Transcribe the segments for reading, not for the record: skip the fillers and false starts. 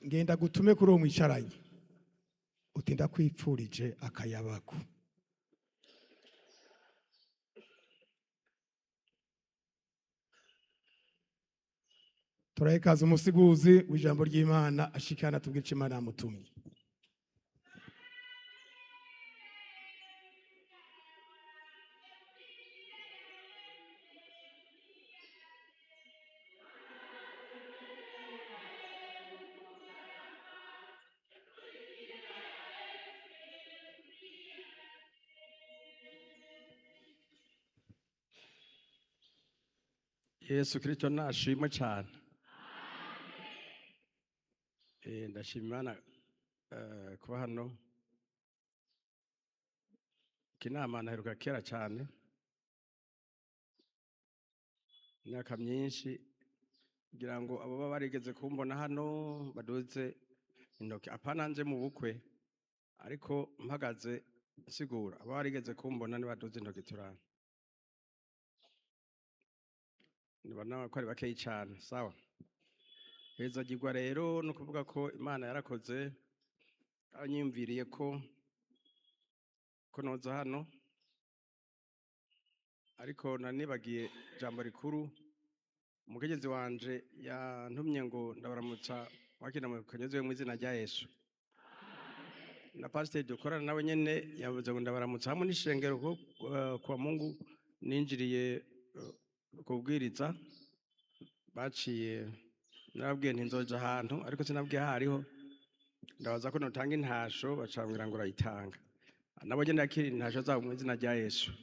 Ngenda gutume kuri uwo mwicaranye uti ndakwipfurije akayabagu. Turahekaza umusiguzi w'ijambo ry'Imana ashikana tubwire ico Imana yamutumye. Yesu Kristo nashimwe cyane. Ndashima Imana kuba hano. Kinama naheruka kera cyane, imyaka myinshi, kugira ngo abo baba barigeze kumbona hano baduze intoki. Apana nje mu bukwe, ariko mpagaze nsigura abo barigeze kumbona nibaduze intoki turana. Nibona ko ari bakeyi cyane. Sawa, hezagirwa rero no kuvuga ko Imana yarakoze, anyiyumviriye ko noza hano, ariko nanibagiye ijambo rikuru. Umukenyezi wanje yantumye ngo ndabaramutsa wakina mu kanyuze mu izina rya Yesu, na pasiteri dukorana nawe nyene yavuze ngo ndabaramutsa hamwe n'ishengero ko kwa Mungu ninjiriye kubwiriza. Baciye narabwiye nti nzoja ahantu, ariko sinabwiye aho ariho. Ndabaza ko notanga intasho, bacambwira ngo urayitanga. Nabo nyene nakira intasho zabo mu izina rya Yesu.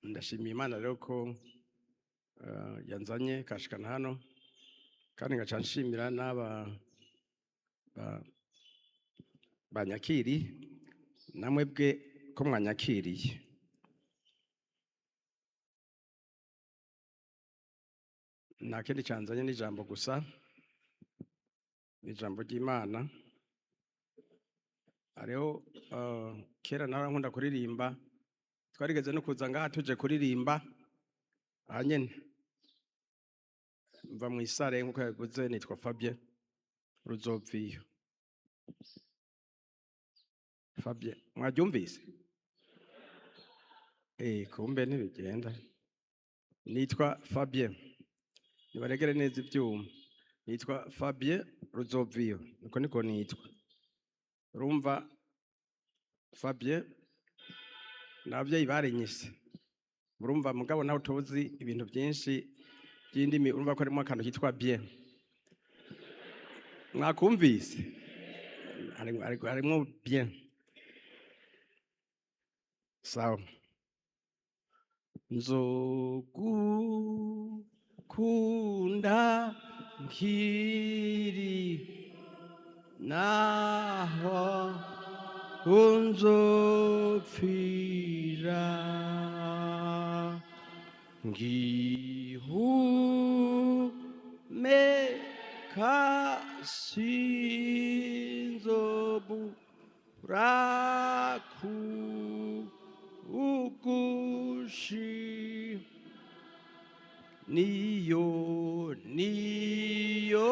Ndashimiye Imana rero ko yanzanye kashikana hano, kandi ngaca nshimira n'aba banyakiri namwebwe ko mwanyakiriye. Nta kindi canzanye n'ijambo gusa, n'ijambo ry'Imana. Hariho kera nahora nkunda kuririmba, twarigeze no kuza ngaha tuje kuririmba aha nyene. Mva mw'isare nkuko yabivuze, nitwa Fabien Ruzopfiyo. Fabien, mwaryumvise? Kumbe ntibigenda. Nitwa Fabien, nibaregere neza ivyuma. Nitwa Fabien Ruzopfiyo, niko niko nitwa. Urumva Fabien n'abavyeyi barinyise. Murumva mugabo nawe tuzi ibintu byinshi by'indimi, urumva ko harimo akantu kitwa bien. Mwakumvise? Harimo bien. Sawa. Nzogukunda nkiri naho unzopfira, ngihumeka sinzobura kugushi, niyo niyo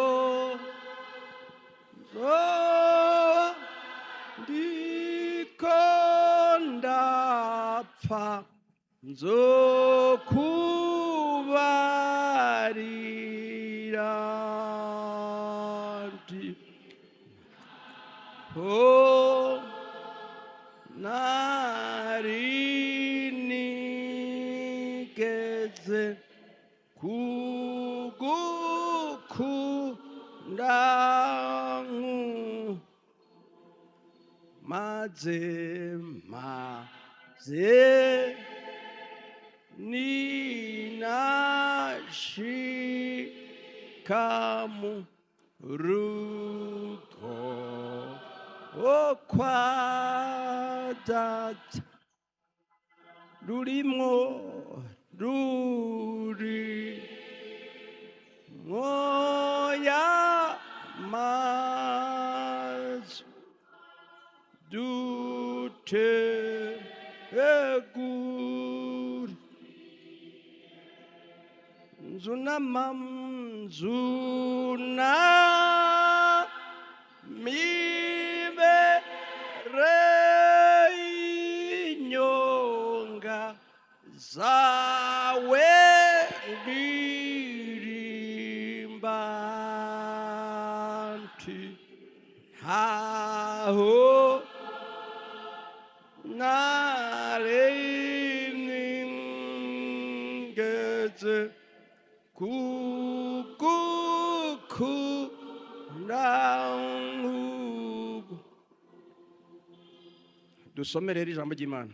nzoba ndiko ndapfa, nzokubarira nti ho nari nigeze kugukunda maze maze ninashika mu rugo kwa data, rurimwo ruri ya mazu dutegura nzu n'amanzu. Imbere y'inyonga zawe ndirimba nti ntaho nari ngeze kugukunda nk'ubu. Dusome rero ijambo ry'Imana.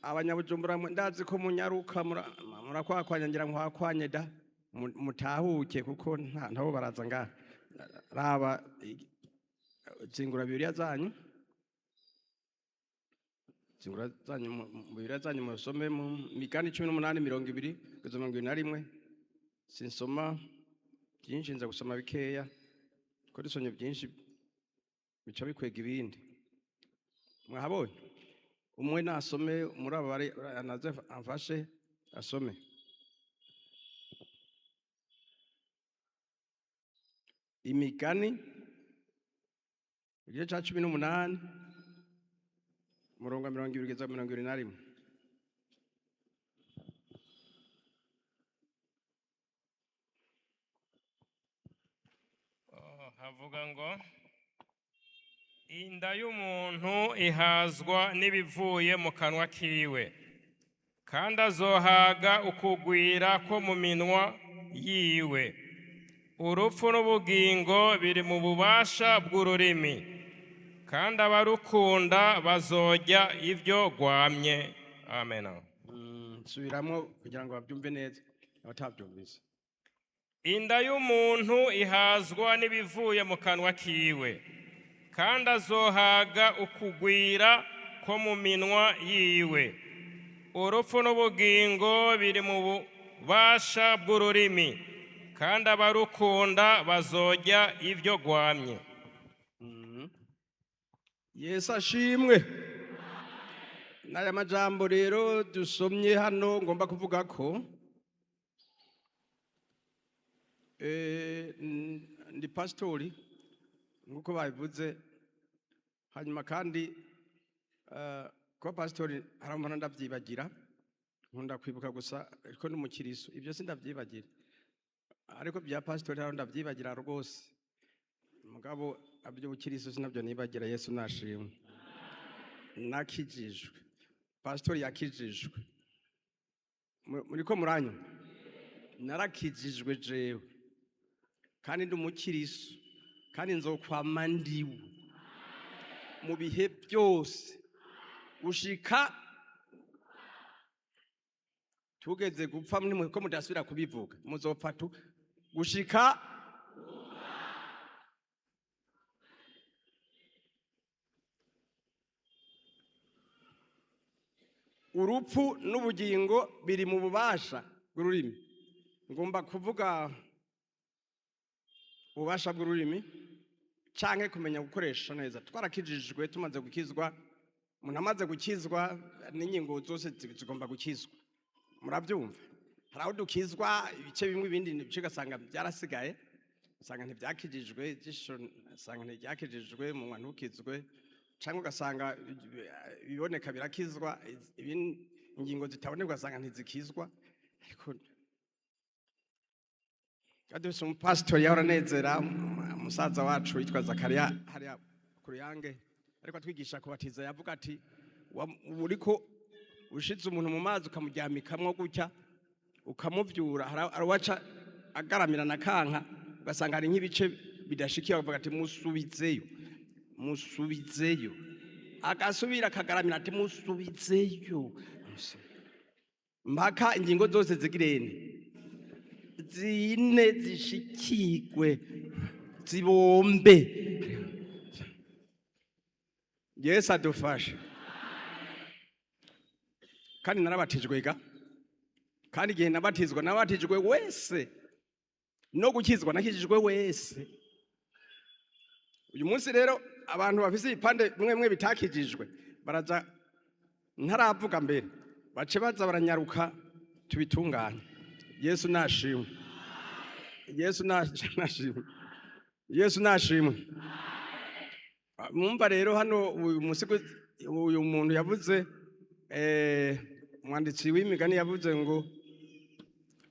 Abanyabujumbura mwe, ndazi ko munyaruka, murakwakwanya, ngira nkwakwanye da. Mutahuke kuko ntabo baraza ngaha. Raba, zingura Bibiliya zanyu, zingura zanyu Bibiliya zanyu, musome mu Migani 18:20 kugeza 21. Sinsoma byinshi, nza gusoma bikeya, kuko dusomye byinshi bica bikwega ibindi. Mwahabonye? Umwe nasome muri aba bari naze amfashe asome. Imigani igice ca 18, umurongo wa 20 kugeza 21. Oh, havuga ngo inda y'umuntu ihazwa n'ibivuye mu kanwa kiwe, kandi azohaga ukugwira ko mu minwa yiwe. Urupfu n'ubugingo biri mu bubasha bw'ururimi, kandi abarukunda bazorya ibyo rwamye. Amen. Subiramwo kugira ngo babyumve neza abatabyumvise. Inda y'umuntu ihazwa n'ibivuye mu kanwa kiwe, kandi azohaga ukugwira ko mu minwa yiwe. Urupfu n'ubugingo biri mu bubasha bw'ururimi, kandi abarukunda bazorya ibyo rwamye. Yesu ashimwe. N'aya majambo rero dusomye hano ngomba kuvuga ko ndi pasitori nk'uko babivuze. Hanyuma kandi kuba pasitori hari umuntu ndabyibagira, nkunda kwibuka gusa ariko n'umukiriso ibyo sindabyibagira, ariko bya pasitori hano ndabyibagira rwose. Mugabo iby'ubukiriso sinabyo nibagira. Yesu nashimwe. Nakijijwe, pasitori yakijijwe. Muriko muranyuma? Narakijijwe jewe, kandi ndi umukiriso, kandi nzokwama ndiwe mu bihe byose gushika tugeze gupfa. Nimwe ko mudasubira kubivuga, muzopfa tu gushika. Urupfu n'ubugingo biri mu bubasha bw'ururimi. Ngomba kuvuga ububasha bw'ururimi canke kumenya gukoresha neza. Twarakijijwe, tumaze gukizwa, umuntu amaze gukizwa n'ingingo zose zigomba gukizwa. Murabyumva, hari aho dukizwa ibice bimwe, ibindi ibice ugasanga byarasigaye, usanga ntibyakijijwe, ijisho usanga ntiryakijijwe, umunwa ntukizwe, cyangwa ugasanga ibiboneka birakizwa, ingingo zitaboneka ugasanga ntizikizwa. Ariko dufise umupasitori yahora anezera, umusaza wacu witwa Zakariya hariya ku Ruyange, ariko atwigisha kubatiza, yavuga ati: "Uriko ushize umuntu mu mazi ukamuryamikamwo gutya, ukamuvyura, hari uwaca agaramira na kanka, ugasanga hari nk'ibice bidashikiye." Bavuga ati: "Musubizeyo, musubizeyo." Agasubira akagaramira, ati: "Musubizeyo," mpaka ingingo zose zigirene zine zishikigwe, zibombe. Yesu adufashe. Kandi narabatijwe ga, kandi igihe nabatizwa nabatijwe wese, no gukizwa nakijijwe wese. Uyu munsi rero abantu bafise ibipande bimwe bimwe bitakijijwe baraza, ntaravuga mbere bace baza baranyaruka tubitunganye. Yesu nashimwe. Yesu nashimwe. Yesu nashimwe. Mwumva rero hano uyu musigo, uyu muntu yavuze, umwanditsi w'imigani yavuze ngo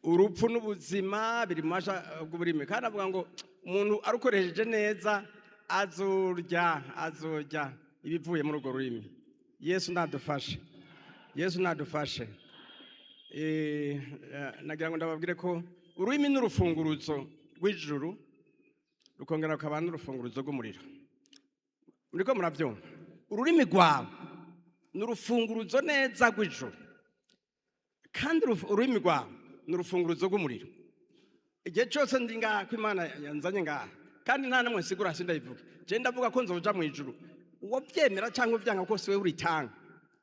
urupfu n'ubuzima biri mu masha bw'ururimi, kandi avuga ngo umuntu arukoresheje neza azorya ibivuye muri urwo rurimi. Yesu nadufashe, Yesu nadufashe. Nagira ngo ndababwire ko ururimi n'urufunguruzo rw'ijuru, rukongera rukaba n'urufunguruzo rw'umuriro. Muriko murabyumva? Ururimi rwawe ni urufunguruzo neza rw'ijuru, kandi ururimi rwawe ni urufunguruzo rw'umuriro. Igihe cyose ndi ngaha, ko Imana yanzanye ngaha, kandi nta namwe nsigura, sindayivuge, je ndavuga ko nzoja mu ijuru. Uwo byemera cyangwa uvyanga ko siwe uritanga.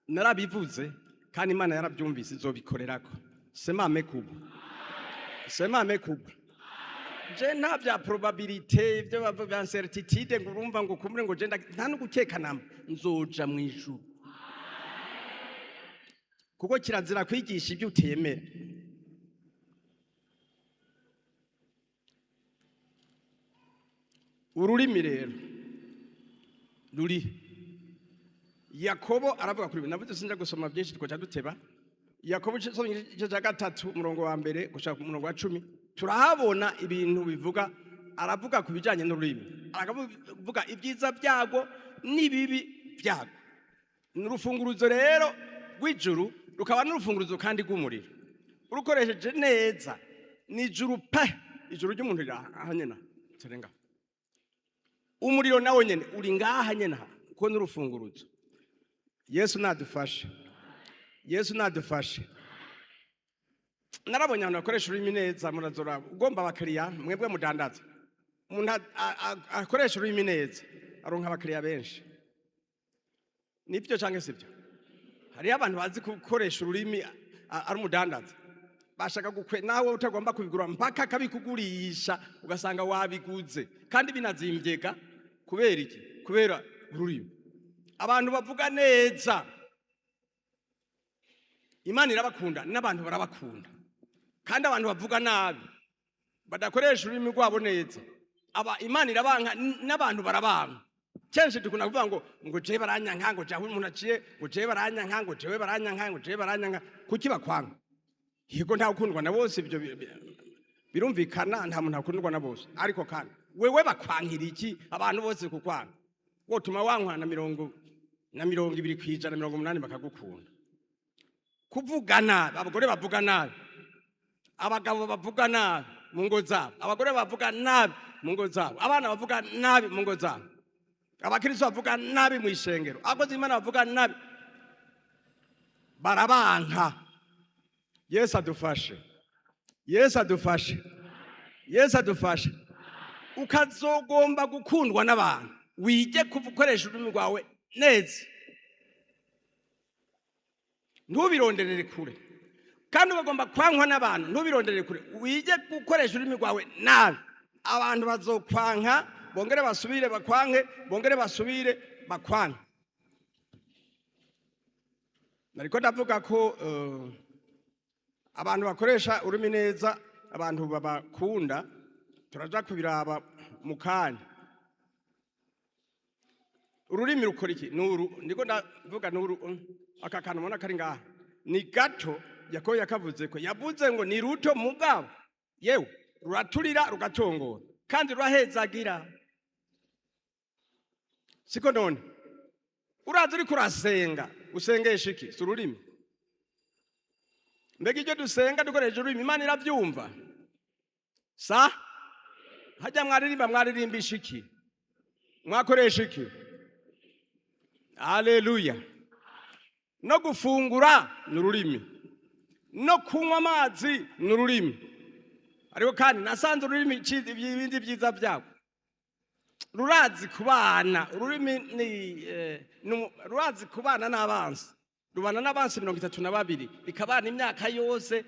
Narabivuze kandi Imana yarabyumvise, izobikorerako. Semame kubwa, semame kubwa. Je nta bya probabilité, ibyo bavuga bya certitude, ngo urumva ngo kumure ngo je nta no gukeka namba nzoja mu ijuru, kuko kirazira kwigisha ibyo utemera. Ururimi rero ruri, Yakobo aravuga kuri, navuze sinja gusoma byinshi, twoca duteba. Yakobo igice cya 3, umurongo wa 1 gushaka umurongo wa 10, turahabona ibintu bivuga. Aravuga ku bijyanye n'ururimi, aravuga ibyiza byarwo n'ibibi byarwo. Ni urufunguruzo rero rw'ijuru, rukaba n'urufunguruzo kandi rw'umuriro. Urukoresheje neza ni ijuru pe. Ijuru ry'umuntu riri aha nyene, turenga umuriro nawo nyene uri ngaha nyene aha, kuko n'urufunguruzo. Yesu nadufashe, Yesu nadufashe. Narabonye abantu bakoresha ururimi neza. Murazora ugomba abakiriya, mwebwe mudandaza. Umuntu akoresha ururimi neza aronka abakiriya benshi. Nibyo cyangwa sibyo? Hariyo abantu bazi gukoresha ururimi, ari umudandaza, bashaka gukwe nawe utagomba kubigura mpaka akabikugurisha, ugasanga wabiguze kandi binazimbyega. Kubera iki? Kubera ururimi. Abantu bavuga neza, Imana irabakunda n'abantu barabakunda. Kandi abantu bavuga nabi, badakoresha ururimi rwabo neza, aba Imana irabanka n'abantu barabanka. Kenshi dukunda kuvuga ngo jewe baranyanka, ngo jewe umuntu aciye, ngo jewe baranyanka, ngo jewe baranyanka, ngo jewe baranyanka. Kuki bakwanga? Yego, ntawe ukundwa na bose, ibyo birumvikana, nta muntu akundwa na bose. Ariko kandi wewe bakwankira iki? Abantu bose kukwanga, wotuma wankwa na 20%, 80 bakagukunda. Kuvuga nabi, abagore bavuga nabi, abagabo bavuga nabi mu ngo zabo, abagore bavuga nabi mu ngo zabo, abana bavuga nabi mu ngo zabo, abakristo bavuga nabi mu ishengero, abakozi b'Imana bavuga nabi, barabanka. Yesu adufashe, Yesu adufashe, Yesu adufashe. Ukazogomba gukundwa n'abantu, wige gukoresha ururimi rwawe neza, ntubironderere kure. Kandi ugomba kwankwa n'abantu, ntubironderere kure, wige gukoresha ururimi rwawe nabi, abantu bazokwanka, bongere basubire bakwanke, bongere basubire bakwanke. Nariko ndavuga ko abantu bakoresha ururimi neza abantu babakunda. Turaja kubiraba mu kanya. Ururimi rukora iki? Nuru ndiko ndavuga, nuru aka kantu mubona kari ngaha ni gato. Yakobo yakavuze ko yavuze ngo ni ruto, mugabo yewe ruraturira, rugatongora, kandi rurahezagira. Siko none? Uraza uriko urasenga, usengesha iki? Si ururimi? Mbega ibyo dusenga dukoresheje ururimi, Imana irabyumva? Sa hajya mwaririmba, mwaririmbisha iki? Mwakoresha iki? Haleluya! No gufungura ni ururimi, no kunywa amazi ni ururimi. Ariko kandi nasanze ururimi ibindi byiza byabo, rurazi kubana. Ururimi ni rurazi kubana n'abansi, rubana n'abansi 32, rikabana imyaka yose.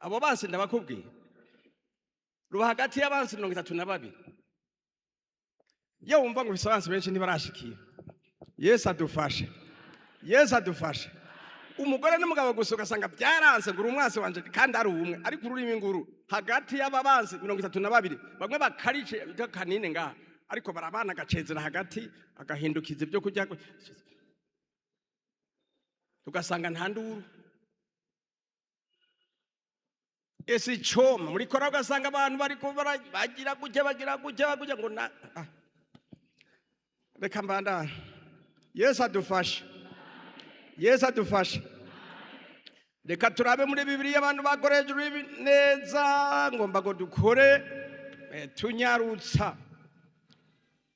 Abo bansi ndabakubwiye, ruba hagati y'abansi 32. Iyo wumva ngo ufise abansi benshi, ntibarashikiye. Yesu adufashe, Yesu adufashe. Umugore n'umugabo gusa ugasanga byaranse, ngo uri umwansi wanje kandi ari umwe. Ariko ururimi nguru hagati y'aba bansi 32, bamwe bakarice bita kanine ngaha. Ariko barabana, agacezera hagati, agahindukiza ibyo kurya, ugasanga nta nduru. Ese icoma muri kora, ugasanga abantu bariko bagira gutya, bagira gutya, bagira ngo na ah. Reka mbandane. Yesu adufashe, Yesu adufashe. Reka turabe muri Bibiliya abantu bakoresheje ururimi neza. Ngomba ngo dukore tunyarutsa,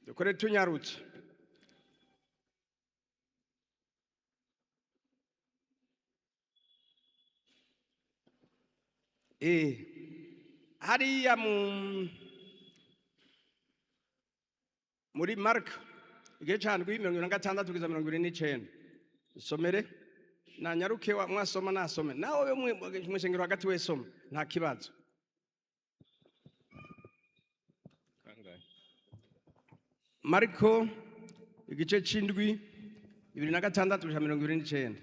dukore tunyarutsa. Hariya muri Marko igice ca ndwi, 26 kugeza 29. Isomere nanyaruke, mwasoma nasome nawe mwishengero hagati wesoma, nta kibazo. Mariko igice c'indwi, 26 gushika 29.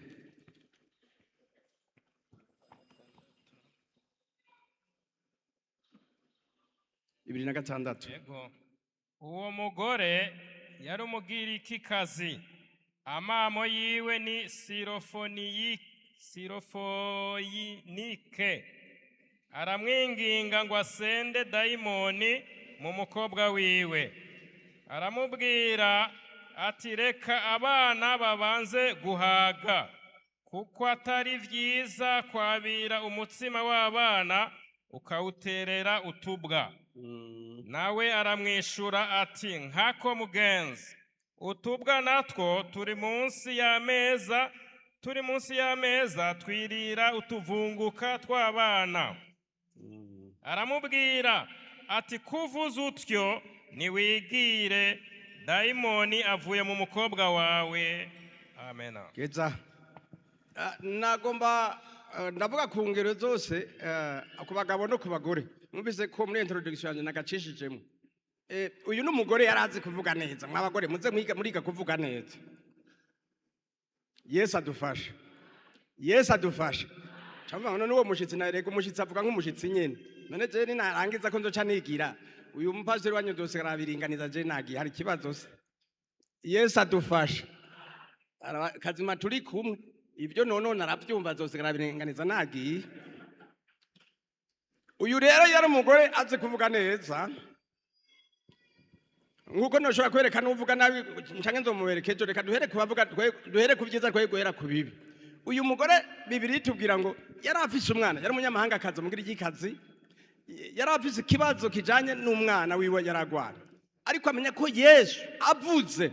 26. Yego. Uwo mugore yari Umugirikikazi, amamo yiwe ni Sirofoyinike. Aramwinginga ngo asende dayimoni mu mukobwa wiwe. Aramubwira ati: "Reka abana babanze guhaga, kuko atari vyiza kwabira umutsima w'abana ukawuterera utubwa." Nawe aramwishura ati: "Nkako mugenzi, utubwa natwo turi munsi y'ameza twirira utuvunguka tw'abana." Aramubwira ati: "Kuvuza utyo, niwigire, dayimoni avuye mu mukobwa wawe." Amena. Geza. Nagomba ndavuga ku ngero zose, ku bagabo no ku bagore. Mwumvise ko muri introduction yanjye nagacishijemo. Uyu ni umugore yari azi kuvuga neza. Mw'abagore, muze mwiga, muriga kuvuga neza. Yesu adufashe, Yesu adufashe. Cyangwa none uwo mushitsi nareka umushitsi avuga nk'umushitsi nyene. None je ninarangiza ko nzoca nigira, uyu mupasiteri wanyu dosigara abiringaniza, je nagiye, hari ikibazo se? Yesu adufashe. Kazima turi kumwe, ibyo none arabyumva, azosigara abiringaniza nagiye. Uyu rero yari umugore azi kuvuga neza, nkuko ntushobora kwerekana uvuga nabi canke nzomubereka ejo. Reka duhere ku bavuga, duhere ku byiza, twe guhera ku bibi. Uyu mugore, Bibiri itubwira ngo yari afise umwana, yari umunyamahangakazi, umugirikikazi. Yari afise ikibazo kijanye n'umwana wiwe yaragwara, ariko amenya ko Yesu avuze,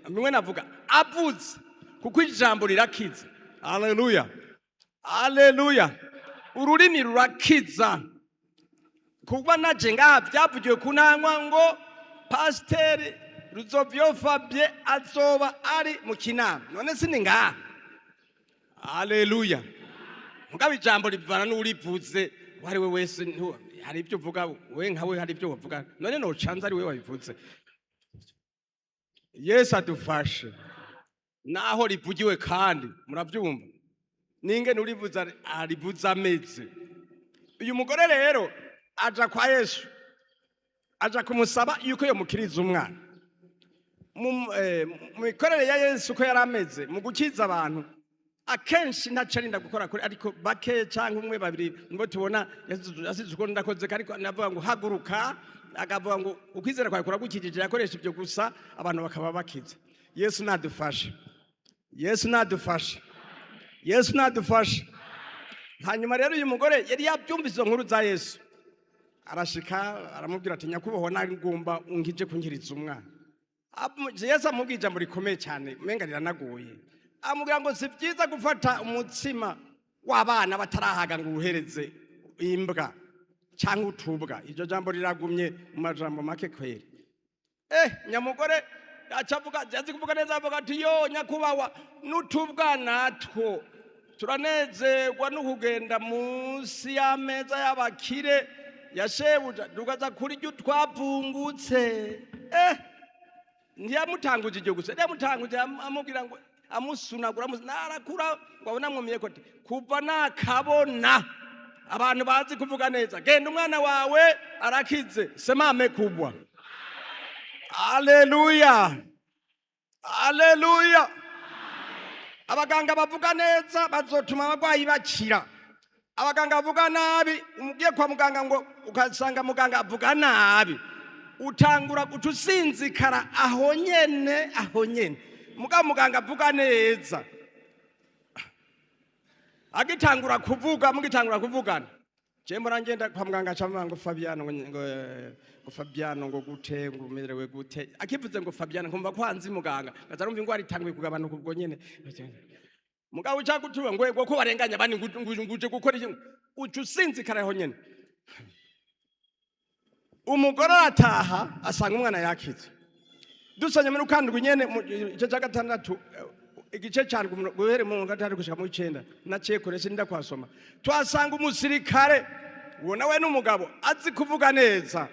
bimwe navuga, avuze, kuko ijambo rirakiza. Haleluya, haleluya! Ururimi rurakiza. Kuba naje ngaha, byavugiwe ku ntangwa ngo Pasiteri Ruzovio Fabien azoba ari mu Kinama. None sini ngaha? Haleluya! Mugabo ijambo rivana n'urivuze uwo ari we wese. Hari ibyo uvuga we nkawe, hari ibyo wavuga none nocanze ari we wabivuze. Yesu adufashe. Naho rivugiwe kandi murabyumva ninge nurivuze arivuze ameze. Uyu mugore rero aja kwa Yesu, aja kumusaba yuko yomukiriza umwana. Mu mikorere ya Yesu, uko yari ameze mu gukiza abantu, akenshi ntaco arinda gukora kuri, ariko bake canke umwe, babiri nibo tubona yasize uko ndakoze. Ariko navuga ngo haguruka, akavuga ngo ukwizera kwawe kuragukijije. Yakoresha ibyo gusa, abantu bakaba bakize. Yesu nadufashe, Yesu nadufashe, Yesu nadufashe. Hanyuma rero uyu mugore yari yabyumvise izo nkuru za Yesu, arashika aramubwira ati: "Nyakubahwa, nagomba ungije kunkiriza umwana." Yesu amubwira ijambo rikomeye cyane, umenga riranagoye. Amubwira ngo si byiza gufata umutsima w'abana batarahaga ngo uwuhereze imbwa cyangwa utubwa. Iryo jambo riragumye mu majambo make kweri. Nyamugore acavuga, azi kuvuga neza, avuga ati: "Yo nyakubahwa, n'utubwa natwo turanezerwa no kugenda munsi y'ameza y'abakire ya shebuja, tukaza kurya utwavungutse." Ntiyamutanguje iryo gusa, ntiyamutanguje, amubwira ngo amusunagura, narakura ngo abone amwumiye ko ati kuva nakabona abantu bazi kuvuga neza. Genda, umwana wawe arakize. Semame kubwa. Aleluya, aleluya. Abaganga bavuga neza bazotuma abarwayi bakira. Abaganga bavuga nabi, ugiye kwa muganga ngo ugasanga muganga avuga nabi, utangura guca usinzikara aho nyene, aho nyene. Mugabo muganga avuga neza, agitangura kuvuga, mugitangura kuvugana, je mbora ngenda kwa muganga, aca ngo "Fabiano", ngo "Fabiano", ngo "Gute?", ngo "Umerewe gute?" Akivuze ngo "Fabiano", nkumva ko hanze muganga ngaza numva ingwara itanguye kugabanuka ubwo nyene. Mugabo uca gutuba ngo ko barenganya abandi, ngo uje gukora iki, uca usinzikara aho nyene. Umugore arataha, asanga umwana yakize. Dusanye muri ukandwi nyene, mu gice cya gatandatu, igice ca ndwi, guhera mu gatandatu gushika mu icenda, naciye kure, sinda kwasoma. Twasanga umusirikare uwo nawe n'umugabo azi kuvuga neza.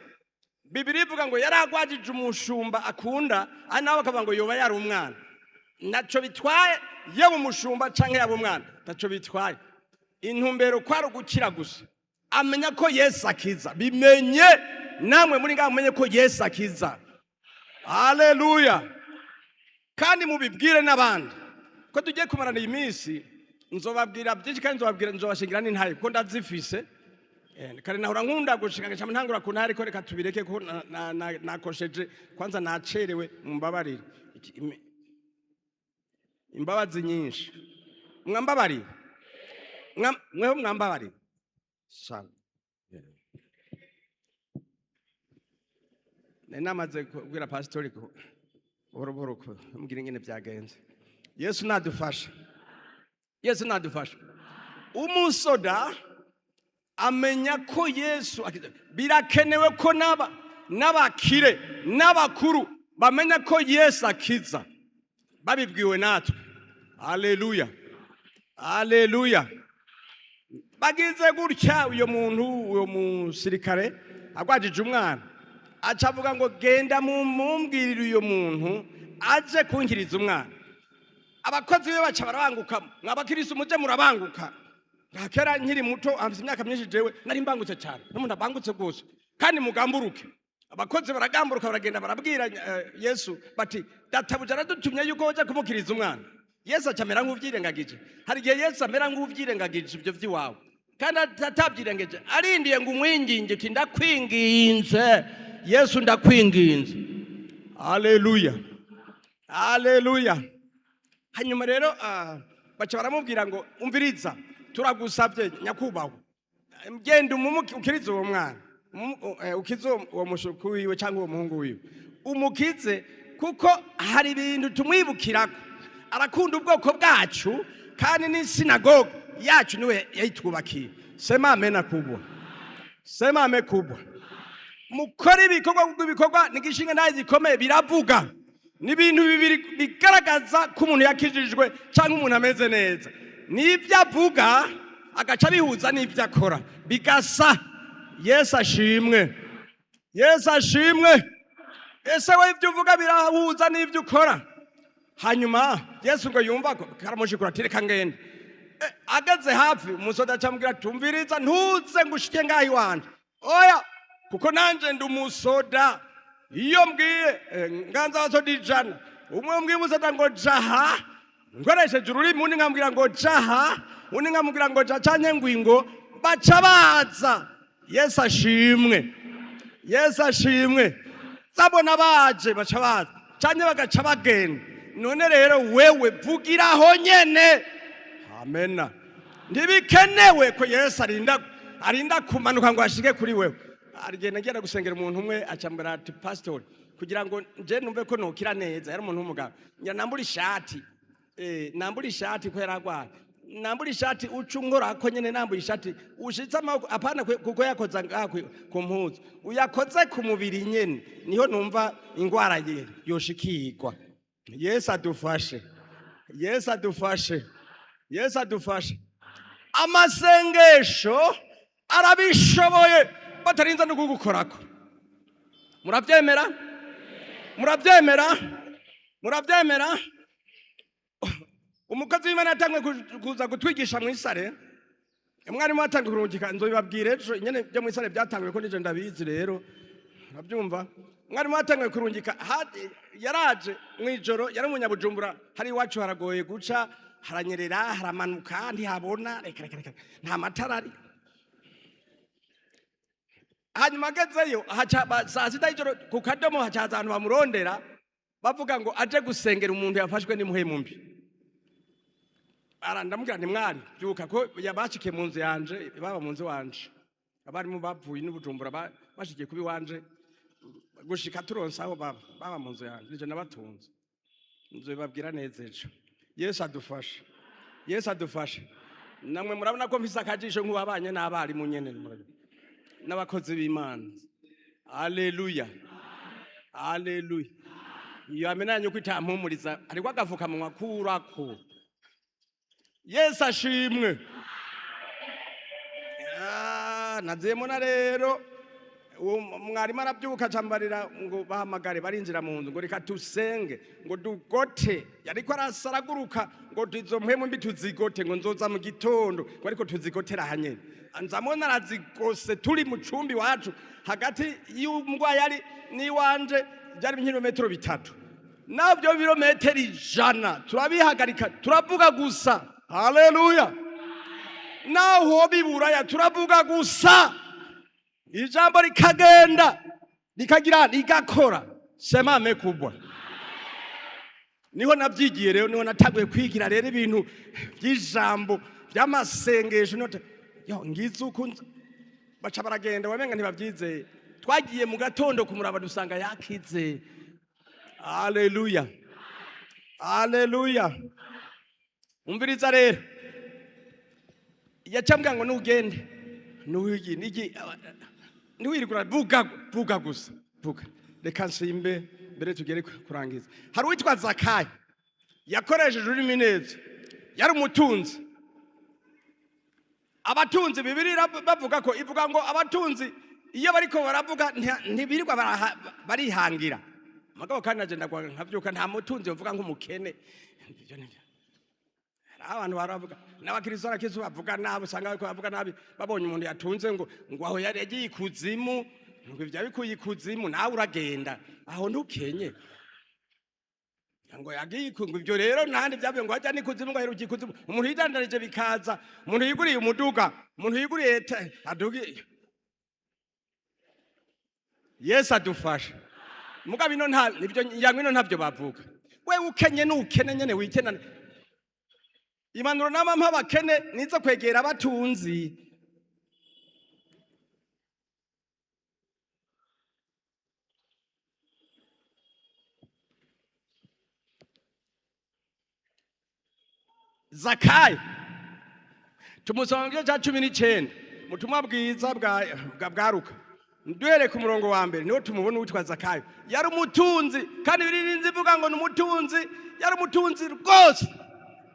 Bibiri ivuga ngo yari agwajije umushumba akunda, ari nawe bakavuga ngo yoba yari umwana. Naco bitwaye, yaba umushumba canke yaba umwana, ntaco bitwaye. Intumbero kwari ugukira gusa. Amenya ko Yesu akiza. Bimenye namwe muri ngaho, mumenye ko Yesu akiza. Haleluya! Kandi mubibwire n'abandi ko tugiye kumarana iyi minsi. Nzobabwira byinshi kandi nzobabwira, nzobashingira n'intahe kuko ndazifise. Kare nahora nkunda gushika ngaca ntangura ku ntahe, ariko reka tubireke ko nakosheje kwanza, nacerewe, mumbabarire. Imbabazi nyinshi, mwambabarire. Mweho mwambabarire sana. Nari namaze kubwira pasitori ko buhoro buhoro ko mbwira ingene byagenze. Yesu nadufasha, Yesu nadufasha. Umusoda amenya ko Yesu akiza. Birakenewe ko n'aba n'abakire n'abakuru bamenya ko Yesu akiza, babibwiwe natwe. Haleluya, haleluya. Bagize gutya, uyo muntu, uyo musirikare agwajije umwana, aca avuga ngo "Genda mumbwirire uyo muntu aje kunkiriza umwana." Abakozi be baca barabanguka. Mwabakirisi, muje murabanguka. Nka kera nkiri muto, amfise imyaka myinshi jewe, nari mbangutse cyane, n'umuntu abangutse rwose. Kandi mugamburuke. Abakozi baragamburuka, baragenda, barabwira Yesu bati "Databuja aradutumye yuko woja kumukiriza umwana." Yesu acamera nk'uvyirengagije. Hari igihe Yesu amera nk'uvyirengagije ivyo vy'iwawe, kandi atabyirengeje, arindiye ngo umwinginge uti "Ndakwinginze Yesu, ndakwinginze." Haleluya, haleluya. Hanyuma rero baca baramubwira ngo "Umviriza, turagusabye nyakubahwa, genda umumuke ukirize uwo mwana, ukize uwo mushuku wiwe cyangwa uwo muhungu wiwe, umukize, kuko hari ibintu tumwibukirako. Arakunda ubwoko bwacu, kandi n'isinagoge yacu niwe yayitwubakiye." Sema amena kubwa, sema ame kubwa. Mukore ibikorwa, kuko ibikorwa ni igishinga ntayo gikomeye, biravuga. Ni ibintu bibiri bigaragaza ko umuntu yakijijwe cyangwa umuntu ameze neza: n'ibyo avuga agaca abihuza n'ibyo akora, bigasa. Yesu ashimwe, Yesu ashimwe. Ese we ibyo uvuga birahuza n'ibyo ukora? Hanyuma Yesu ngo yumva ko karamushikura, ati "Reka ngende." Ageze hafi, umusoda acamubwira, "Tumviriza, ntuze ngo ushike ngaho iwanje, oya, kuko nanje ndi umusoda. Iyo mbwiye nganza abasoda 100, umwe mbwiye umusoda ngo jaha nkoresheje ururimi, undi nkambwira ngo jaha, undi nkamubwira ngo ja canke ngwingo, baca baza." Yesu ashimwe, Yesu ashimwe. Zabona baje, baca baza canke bagaca bagenda. None rero wewe vugiraho nyene amena. Ntibikenewe ko Yesu arinda kumanuka ngo ashike kuri wewe. Arigenda ngenda gusengera umuntu umwe, acambara ati "Pastor, kugira ngo nje numve ko nokira neza," yari umuntu w'umugabo, "ngira nambura ishati, nambura ishati ko yaragwaye, nambura ishati, uca unkorako nyene nambuye ishati, ushitse amaboko, apana kuko yakoza ngaha ku mpuzu, uyakoze ku mubiri nyene, niho numva ingwara ye yoshikirwa." Yesu adufashe, Yesu adufashe, Yesu adufashe. Amasengesho arabishoboye batarinze no kugukorako. Murabyemera? Murabyemera? Murabyemera? Umukozi w'Imana yatanguye kuza kutwigisha mu isare, umwarimu watanguye kurungika, nzobibabwira ejo nyene byo mu isare byatanguye, ko nije ndabizi rero. Urabyumva, mwarimu watanguye kurungika yaraje mu ijoro, yari umunyabujumbura. Hari iwacu haragoye guca, haranyerera, haramanuka, ntihabona, reka reka reka, nta matara ari. Hanyuma agezeyo haca saa 6 y'ijoro ku kadomo hacaza abantu bamurondera, bavuga ngo aje gusengera umuntu yafashwe n'impwemu mbi. Ndamubwira nti: "Mwari byuka ko yabashikiye mu nzu yanje, baba mu nzu wanje." Abarimu bavuye n'ubujumbura bashikiye kuba iwanje gushika turonse aho baba, baba mu nzu yanje, nije nabatunze. Nzobibabwira neza ejo. Yesu adufashe, Yesu adufashe. Namwe murabona ko mfise akajisho nk'uwabanye n'abarimu nyene, murabona, n'abakozi b'Imana. Aleluya, aleluya. Iyo amenanye ko itampumuriza, ariko agafukamunwa kurako. Yesu ashimwe. Ah, naziyemo na rero uwo mwarimu arabyuka, acambarira ngo bahamagare, barinjira mu nzu ngo reka tusenge, ngo dugote. Yariko arasaraguruka ngo izo mpwemu mbi tuzigote, ngo nzoza mu gitondo, ngo ariko tuzigotera hanyene. Nzamubona arazigose turi mu cumbi iwacu, hagati y'umurwayi ari n'iwanje byari nk'ibirometero 3, nabyo birometero 100. Turabihagarika, turavuga gusa. Haleluya! Naho biburaya turavuga gusa, ijambo rikagenda, rikagira, rigakora. Sema amen kubwa. Niho nabyigiye rero, niho natanguye kwigira rero ibintu by'ijambo, by'amasengesho. Yo ngize uko baca baragenda, wamenga ntibabyizeye. Twagiye mu gatondo kumuraba, dusanga yakize. Haleluya, haleluya. Umviriza rero, yacambwira ngo nugende nuwigi nigi ntiwirirwa, vuga, vuga gusa, vuga. Reka nsimbe mbere tugere kurangiza. Hari uwitwa Zakayo yakoresheje ururimi neza, yari umutunzi. Abatunzi, Bibiri bavuga ko, ivuga ngo abatunzi iyo bariko baravuga ntibirirwa barihangira. Mugabo kandi agenda nkavyuka, nta mutunzi yovuga nk'umukene. Ivyo nivyo. Hari abantu baravuga n'abakristo, arakristo bavuga nabi, usanga bariko bavuga nabi babonye umuntu yatunze, ngo aho yari yagiye ikuzimu, ngo ivyo yabikuye ikuzimu, nawe uragenda aho ntukenye, ngo yagiye ngo ibyo rero ntandi byavuye, ngo hajya n'ikuzimu, ngo aheruka ikuzimu. Umuntu yidandarije bikaza, umuntu yiguriye umuduga, umuntu yiguriye adugi. Yesu adufashe. Mugabo ino nta nibyo yangwa, ino ntabyo bavuga. We ukenye n'ukene nyene wikenane. Impanuro nama mpa abakene nizo kwegera abatunzi. Zakayo tumusoma mu gice cya 19 mu butumwa bwiza bwa Luka, duhereye ku murongo wa mbere, niho tumubona uwitwa Zakayo. Yari umutunzi, kandi biririnze ivuga ngo ni umutunzi, yari umutunzi rwose.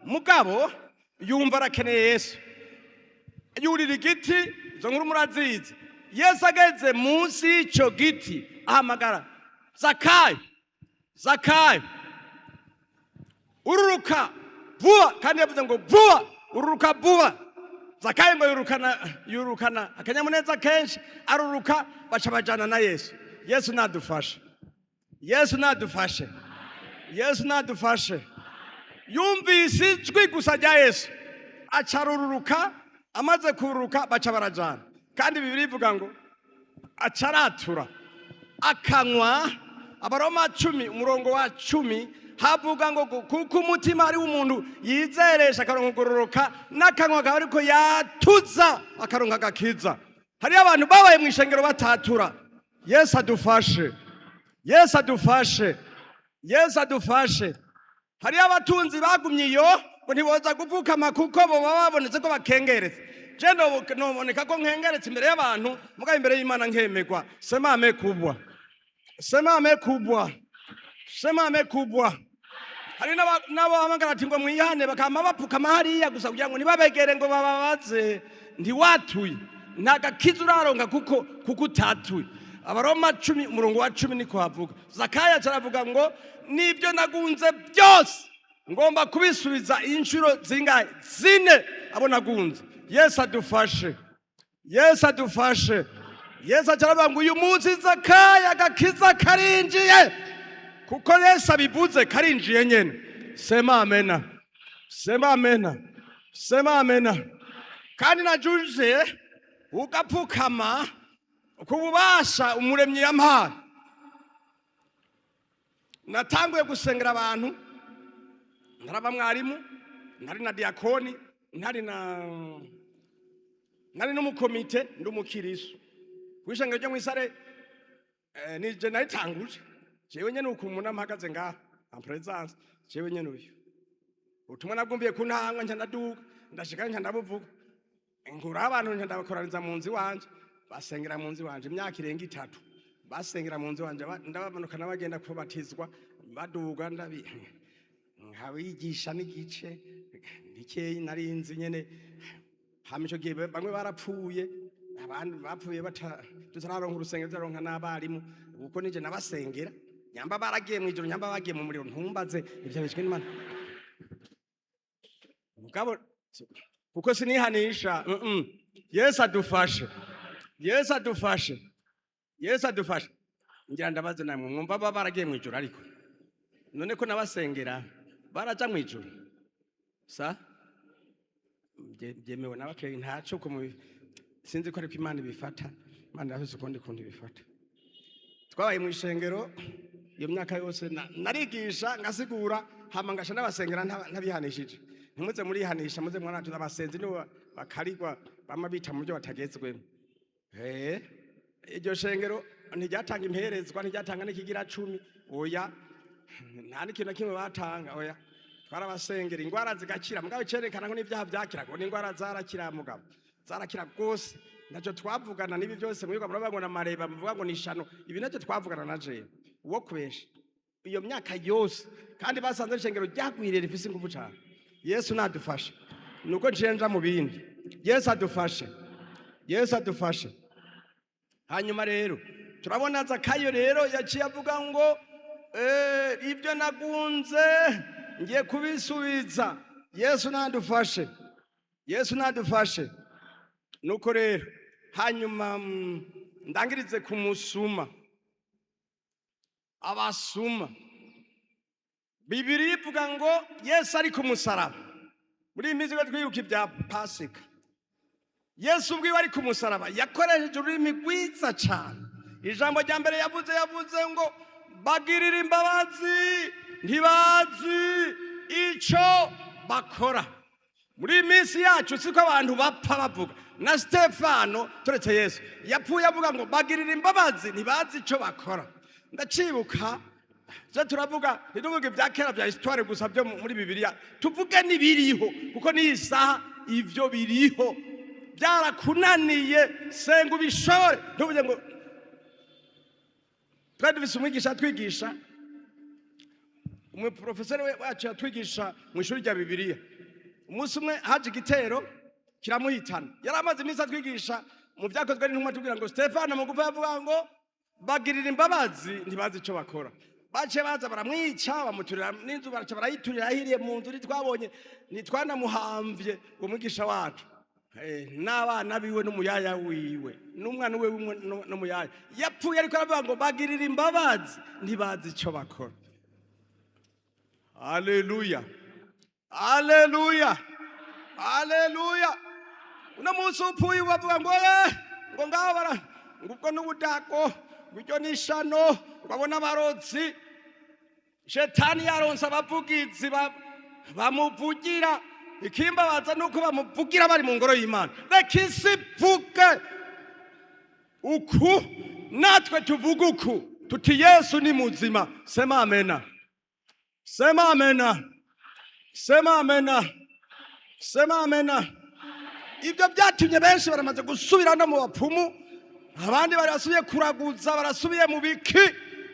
Mugabo yumva arakeneye Yesu, yurira igiti. Izo nkuru murazizi. Yesu ageze munsi y'icyo giti ahamagara: "Zakayo, Zakayo, ururuka vuba." Kandi yavuze ngo vuba, ururuka vuba. Zakayo ngo yurukana, yurukana akanyamuneza kenshi, aruruka, baca bajana na Yesu. Yesu nadufashe, Yesu nadufashe, Yesu nadufashe. Yumvise ijwi gusa rya Yesu, aca arururuka. Amaze kururuka, baca barajana. Kandi Bibiri ivuga ngo aca aratura akanywa. Abaroma 10 umurongo wa 10 havuga ngo kuko umutima ari umuntu yizeresha akaronka kugororoka, n'akanwa kawe ariko yatuza akaronka agakiza. Hariyo abantu babaye mu ishengero batatura. Yesu adufashe, Yesu adufashe, Yesu adufashe. Hariyo abatunzi bagumye iyo ngo ntiboza gupfukama kuko boba babonetse ko bakengeretse. Je noboneka ko nkengeretse imbere y'abantu, mugabo imbere y'Imana nkemegwa. Sema amen kubwa, sema amen kubwa, sema amen kubwa. Hari n'abahamagara ati ngo mwihane, bakama bapfukama hariya gusa kugira ngo ntibabegere ngo bababaze. Ntiwatuye, nta gakiza uraronka kuko utatuye. Abaroma 10 umurongo wa 10 niko havuga. Zakayo aravuga ngo n'ibyo nagunze byose ngomba kubisubiza inshuro zingahe? 4 abo nagunze. Yesu adufashe, Yesu adufashe. Yesu aca aravuga ngo uyu munsi Zakayo agakiza karinjiye, kuko Yesu abivuze karinjiye nyene. Sema amena, sema amena, sema amena. Kandi najuje ugapfukama ku bubasha Umuremyi yampaye. Natanguye gusengera abantu ntaraba mwarimu, ntari na diakoni, ntari na ntari n'umukomite, ndi umukirisu kw'ishengero ryo mw'isare. Nije naritanguje jewe nyene, uku umuntu mpagaze ngaha en présence, jewe nyene. Uyu ubutumwa nabwumviye ku ntangwa, nca ndaduga, ndashika, nca ndabuvuga, nkura abantu, nca ndabakoraniza mu nzu iwanje, basengera mu nzu iwanje imyaka irenga 3, basengera mu nzu iwanje, ndabamanukana bagenda kubatizwa, baduga, ndabi nkabigisha n'igice bikeyi narinzi nyene. Hama ico gihe bamwe barapfuye, abandi bapfuye bata tutararonka urusengero, tutararonka n'abarimu, kuko nije nabasengera. Nyamba baragiye mw'ijoro, nyamba bagiye mu muriro, ntumbaze ivyo, bishwe n'Imana. Mugabo kuko sinihanisha. Yesu adufashe, Yesu adufashe, Yesu adufashe. Ngira ndabaze namwe, mwumva baba baragiye mw'ijoro? Ariko none ko nabasengera, baraja mw'ijoro? Sa byemewe n'abakeye, ntaco ko sinzi ko ariko Imana ibifata. Imana irafise ukundi kuntu ibifata. Twabaye mu ishengero iyo myaka yose, narigisha, ngasigura, hama ngasha n'abasengera ntabihanishije. Ntimuze murihanisha, muze mwaratuza. Abasenzi nibo bakarigwa, bama bita mu byo batagezwemo. Iryo shengero ntiryatanga imperezwa, ntiryatanga n'ikigira cumi, oya, nta n'ikintu na kimwe batanga, oya. Twarabasengera ingwara zigakira, mugabo icerekana ko n'ibyaha vyakira, ngo n'ingwara zarakira, mugabo zarakira rwose. Ntacyo twavugana n'ibi byose mwirirwa muravuga ngo namareba, muvuga ngo ni ishano. Ibi ntacyo twavugana na jewe uwo kubesha iyo myaka yose, kandi basanze ishengero ryagwiriye, rifise ingufu cane. Yesu nadufashe. Nuko nciye nja mu bindi. Yesu adufashe, Yesu adufashe. Hanyuma rero turabona Zakayo rero yaciye avuga ngo ibyo nagunze ngiye kubisubiza. Yesu nadufashe, Yesu nadufashe. Nuko rero hanyuma ndangirize ku musuma, abasuma. Bibiri ivuga ngo Yesu ari ku musaraba. Muri iyi minsi ko twibuka ibya Pasika, Yesu ubwiwe ari ku musaraba yakoresheje ururimi rwiza cyane. Ijambo rya mbere yavuze, yavuze ngo bagirira imbabazi, ntibazi icyo bakora. Muri iyi minsi yacu siko abantu bapfa bavuga. Na Stefano, turetse Yesu, yapfuye avuga ngo bagirira imbabazi, ntibazi icyo bakora. Ndacibuka je, turavuga, ntituvuge ibya kera bya histoire gusa byo muri Bibiliya, tuvuge n'ibiriho, kuko n'iyi saha ivyo biriho. Byarakunaniye, senga ubishobore. Ntuvuge ngo twari dufise umwigisha atwigisha, umuprofeseri wacu yatwigisha mu ishuri rya Bibiliya. Umunsi umwe haje igitero kiramuhitana. Yari amaze iminsi atwigisha mu Byakozwe n'Intumwa, tubwira ngo Stefano mugufi avuga ngo bagirira imbabazi, ntibazi icyo bakora. Baciye baza baramwica, bamuturira n'inzu, baraca barayiturira ahiriye mu nzu. Ntitwabonye, ntitwanamuhamvye uwo mwigisha wacu. N'abana biwe n'umuyaya wiwe n'umwana we n'umuyaya. Yapfuye ariko aravuga ngo bagirira imbabazi, ntibazi icyo bakora. Haleluya, haleluya, haleluya! Uno munsi upfuye bavuga ngo ngo ngaho bara ngo ubwo n'ubudako, ngo iryo ni ishano, ngo abone abarozi. Shetani yaronse abavugizi bamuvugira. Ikimbabaza nuko bamuvugira bari mu ngoro y'Imana. Reka isi ivuge uku, natwe tuvuge uku, tuti Yesu ni muzima. Sema amena, sema amena, sema amena, sema amena. Ibyo byatumye benshi baramaze gusubira no mu bapfumu, abandi barasubiye kuraguza, barasubiye mu biki.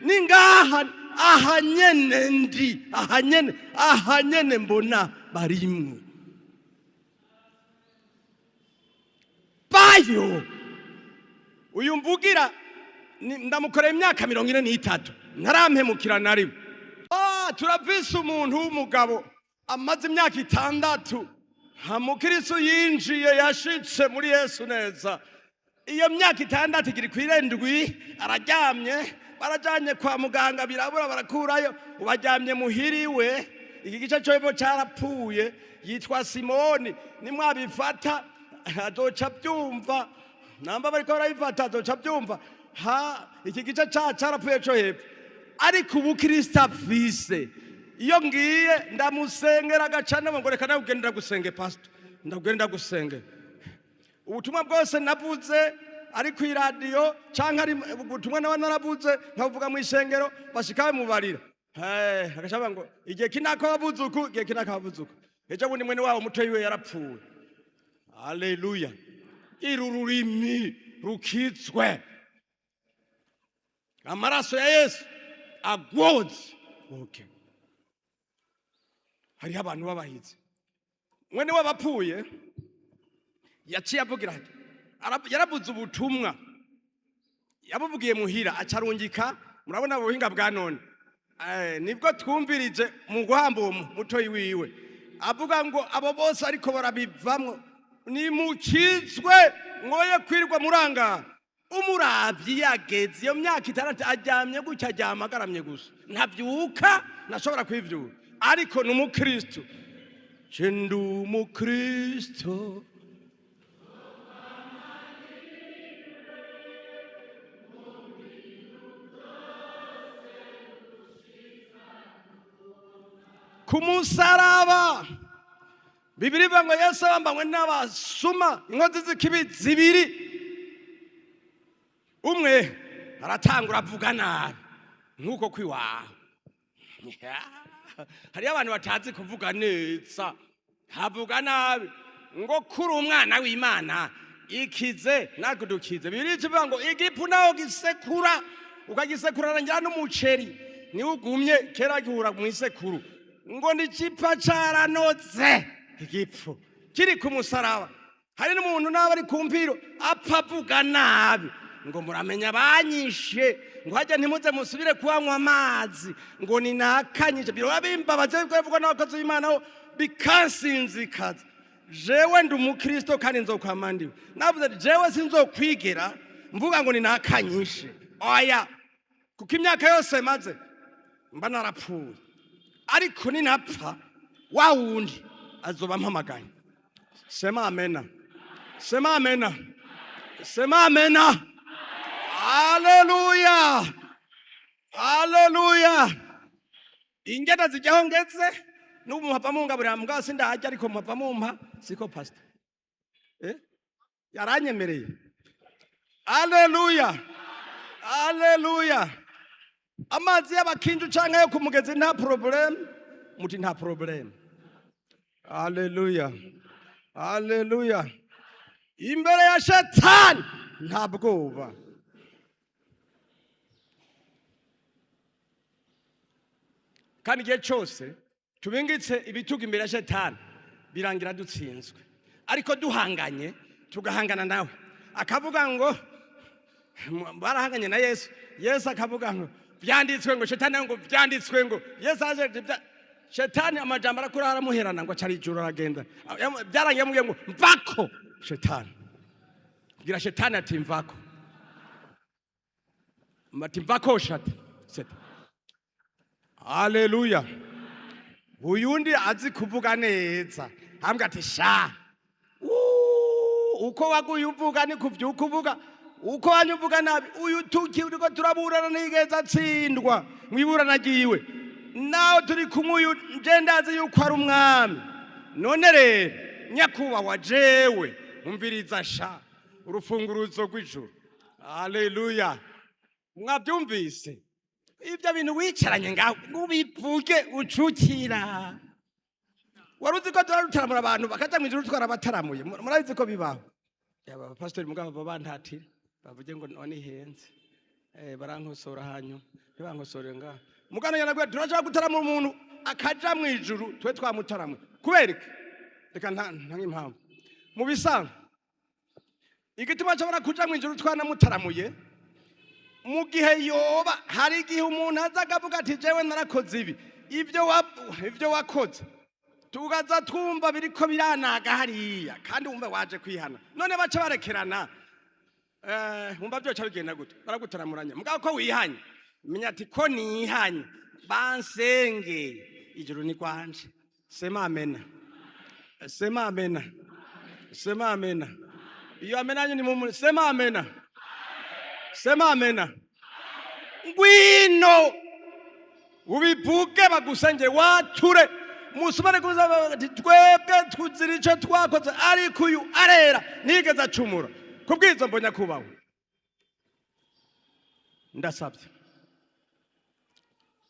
Ni ngaha aha nyene, ndi aha nyene, aha nyene mbona barimwo bayo. Uyu mvugira ndamukoreye imyaka 43, ntarampemukira na rimwe. Turavise umuntu w'umugabo amaze imyaka 6 nta mukristo yinjiye, yashitse muri Yesu neza. Iyo myaka 6 igira kw'irindwi araryamye, barajanye kwa muganga birabura, barakurayo, ubaryamye muhiriwe. Iki gice cyo hepfo carapfuye. Yitwa Simoni, nimwabifata azoca byumva, namba bariko barabifata azoca byumva. Ha, iki gice carapfuye co hepfo, ariko ubu Kristo afise. Iyo ngiye ndamusengera agacana ngo reka ndagenda gusenge, pastor, ndagenda gusenge. Ubutumwa bwose navuze ari ku iradiyo canke ari ubutumwa nawe naravuze nkabuvuga mu ishengero, bashika bamubarira. Agaca bavuga ngo igihe kinaka wavuze uku, igihe kinaka wavuze uku. Ejo bundi mwene wabo mutoyi we yarapfuye. Haleluya! Iri rurimi rukitswe amaraso ya Yesu agwoze. Okay. Hariho abantu b'abahizi. Mwene wabo apfuye yaciye avugira ati yaravuze ubutumwa, yabuvugiye muhira, acarungika. Murabona ubuhinga bwa none. Nibwo twumvirije mu guhamba uwo mutoyi wiwe, avuga ngo abo bose ariko barabivamwo nimukizwe, mwoye kwirwa murangara. Umuravyi yageze iyo myaka 6 aryamye gutya, aryama agaramye gusa, ntavyuka, ntashobora kwivyura, ariko ni umukristo. Je ndi umukristo. Ku musaraba bibiri bivuga ngo Yesu abambanywe n'abasuma, inkozi z'ikibi zibiri. Umwe aratangura avuga nabi nk'uko kwiwawe. Hariyo abantu batazi kuvuga neza, havuga nabi ngo kuri umwana w'Imana ikize nakudukize. Bibiri ivuga ngo igipfu naho gisekura ukagisekura ngira n'umuceri niwe ugumye kera gihura mu isekuru, ngo ni caranotse igipfu kiri ku musaraba. Hari n'umuntu nawe ari ku mpiro apfa avuga nabi ngo muramenya banyishe, ngo hajya ntimuze musubire kuhanywa amazi, ngo ni nakanyishe. Biroba bimbabaje bivugwa n'abakozi b'Imana ho bikansinzikaza. Jewe ndi umukristo kandi nzokwama ndiwe. Navuze ati jewe sinzokwigera mvuga ngo ni nakanyishe, oya, kuko imyaka yose maze mba narapfuye, ariko ninapfa wa wundi azoba mpamagaye. Sema amena, sema amena, sema amena. Haleluya, haleluya! Ingenda zijyaho ngeze n'ubu muhava mungaburira mbwa sindahajya, ariko muhava mumpa, siko pastor? Yaranyemereye. Haleluya, haleluya! Amazi y'abakinju canke yo ku mugezi nta problème, muti nta problème. Haleluya, haleluya! Imbere ya Shetani nta bwoba. Kandi igihe cyose tubingitse ibitugu imbere ya Shetani birangira dutsinzwe, ariko duhanganye tugahangana nawe akavuga ngo barahanganye na Yesu, Yesu akavuga ngo byanditswe ngo, Shetani nawe ngo byanditswe ngo. Yesu aje ati, Shetani amajambo arakura aramuherana ngo acara ijuru aragenda. Byarangiye amubwiye ngo mvako Shetani. Bwira Shetani ati mvako, ati mvako shata seta. Haleluya! Uyundi azi kuvuga neza ambwa ati sha uko waguye uvuga ni kuvyuka uvuga uko wanyuvuga uvuga nabi. Uyu tuki uriko turaburana ntigeze atsindwa mwiburana ryiwe, nawe turi kumwe uyu nje ndazi yuko ari umwami. None rero nyakubahwa jewe umviriza sha urufunguruzo rw'ijuru. Haleluya! Mwabyumvise ibyo bintu wicaranye ngaho ubivuge ucukira. Wari uzi ko turarutaramura abantu bakaja mu ijuru twarabataramuye? Murabizi ko bibaho. Yaba abapasitori mugabo baba bantatira bavuge ngo none ihenze, barankosora hanyuma ntibankosore ngaho mugano yanabwiye turashobora gutaramura umuntu akaja mu ijuru twe twamutaramuye. Kubera iki? Reka nta nk'impamvu mu bisanzwe igituma ashobora kuja mu ijuru twanamutaramuye. Mu gihe yoba hari igihe umuntu aza akavuga ati jewe narakoze ibi, ibyo wakoze tugaza twumva biriko biranaga hariya, kandi wumva waje kwihana, none baca barekerana. Wumva byoca bigenda gute? Baragutaramuranya. Mugabo ko wihanye, menya ati ko nihanye, bansenge, ijuru ni kwanje. Sema amena, sema amena, sema amena. Iyo amena yanyu ni mumuri. Sema amena, sema amena. Ngwino ubivuge, bagusengere, wature musubane kuza bati twebwe tuzira ico twakoze, ariko uyu arera, nigeze acumura. Kubwizo mbonye kubaho, ndasabye,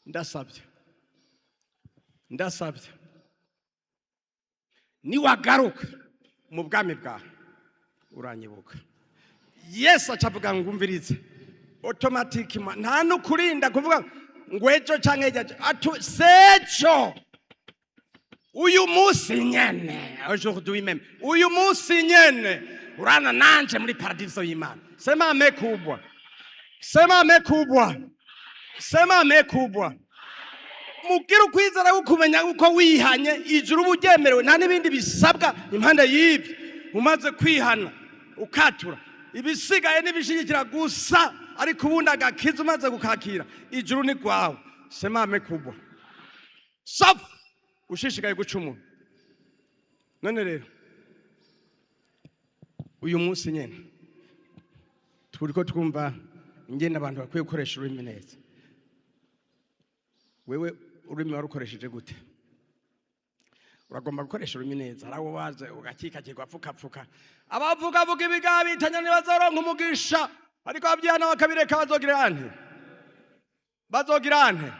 ndasabye, ndasabye, niwagaruka mu bwami bwawe uranyibuka. Yesu aca avuga ngo umvirize, automatiquement, nta nukurinda kuvuga ngo ejo canke ejo atu sejo, uyu munsi nyene, aujourd'hui même, uyu munsi nyene urana nanje muri paradiso y'Imana. Sema amen kubwa, sema amen kubwa, sema amen kubwa. Mugire ukwizera kumenya uko wihanye ijuru uba uryemerewe, nta n'ibindi bisabwa impande y'ibyo. Umaze kwihana ukatura, ibisigaye n'ibishigikira gusa, ariko ubundi agakiza umaze gukakira, ijuru ni rwawe. Sema amen kubwa. Safu ushishikaye gucumura. None rero uyu munsi nyene turiko twumva ingene abantu bakwiye gukoresha ururimi neza. Wewe ururimi warukoresheje gute? Uragomba gukoresha ururimi neza. Hari abo waze ugakikakirwa, apfukapfuka. Abavugavuga ibigabitanya ntibazoronka umugisha, ariko abavyihana bakabireka bazogira ante? Bazogira ante?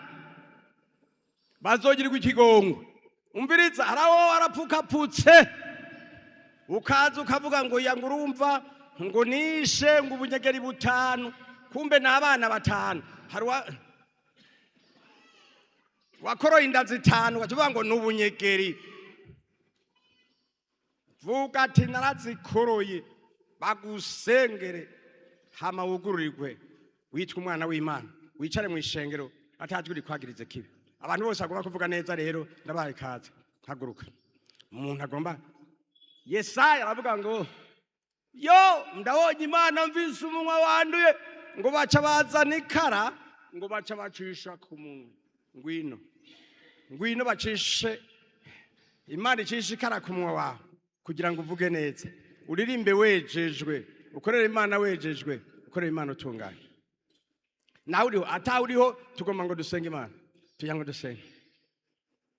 Bazogirirwa ikigongwe. Umviriza, hari aho warapfukapfutse, ukaza ukavuga ngo ya, ngo urumva ngo nishe ngo ubunyegeri butanu, kumbe ni abana batanu. Hari wakoroye inda zitanu, ugaca uvuga ngo ni ubunyegeri. Vuga ati narazikoroye, bagusengere, hama wugururirwe, witwa umwana w'Imana, wicare mu ishengero atajwi rikwagirize kibi. Abantu bose bagomba kuvuga neza rero, ndabaye ikaze. Haguruka. Umuntu agomba, Yesaya aravuga ngo yo ndabonye Imana mvise umunwa wanduye, ngo baca bazana ikara, ngo baca bacisha ku munwa. Ngwino, ngwino, bacishe, Imana icishe ikara ku munwa wawe kugira ngo uvuge neza, uririmbe wejejwe, ukorere Imana wejejwe, ukorere Imana utunganye. Nawe uriho, atawe uriho, tugomba ngo dusenge Imana, tugira ngo dusenge.